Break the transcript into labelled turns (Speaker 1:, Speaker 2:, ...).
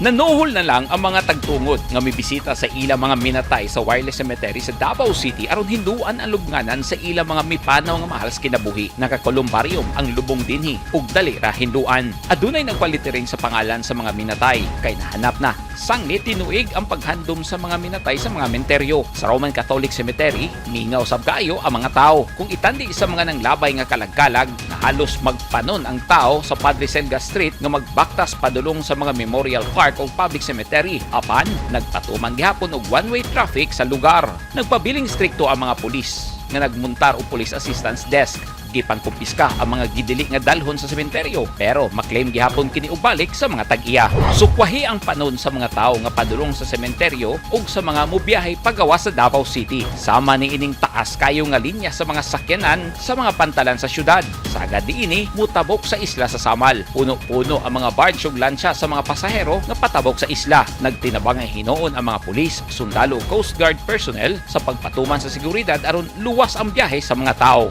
Speaker 1: Nanuhol na lang ang mga tagtungod nga mibisita sa ila mga minatay sa Wireless Cemetery sa Davao City aron hinduan ang lubnganan sa ila mga mipanaw nga mahal sa kinabuhi. Nakakolumbaryum ang lubong dinhi ug dali ra hinduan. Adunay nagpalitiring sa pangalan sa mga minatay kay nahanap na. Sangli tinuig ang paghandom sa mga minatay sa mga menteryo. Sa Roman Catholic Cemetery, mingaw sab kaayo ang mga tao. Kung itandi sa mga nanglabay nga kalagkalag, na halos magpanon ang tao sa Padre Selga Street nga magbaktas padulong sa mga memorial park o public cemetery. Apan, nagpatuman gihapon og one-way traffic sa lugar. Nagpabiling strikto ang mga pulis nga nagmuntar og police assistance desk. Gipankumpiska ang mga gidili nga dalhon sa sementeryo, pero maklaim gihapon kini og balik sa mga tag-iya. Sukwahi ang panon sa mga tao nga padulong sa sementeryo ug sa mga mubiyahe pagawas sa Davao City. Sama ni ining taas kayo nga linya sa mga sakyanan sa mga pantalan sa syudad. Sagad diini mutabok sa isla sa Samal. Puno-puno ang mga barge ug lansya sa mga pasahero nga patabok sa isla. Nagtinabangay hinuon ang mga pulis, sundalo, ug Coast Guard personnel sa pagpatuman sa seguridad aron luwas ang biyahe sa mga tao.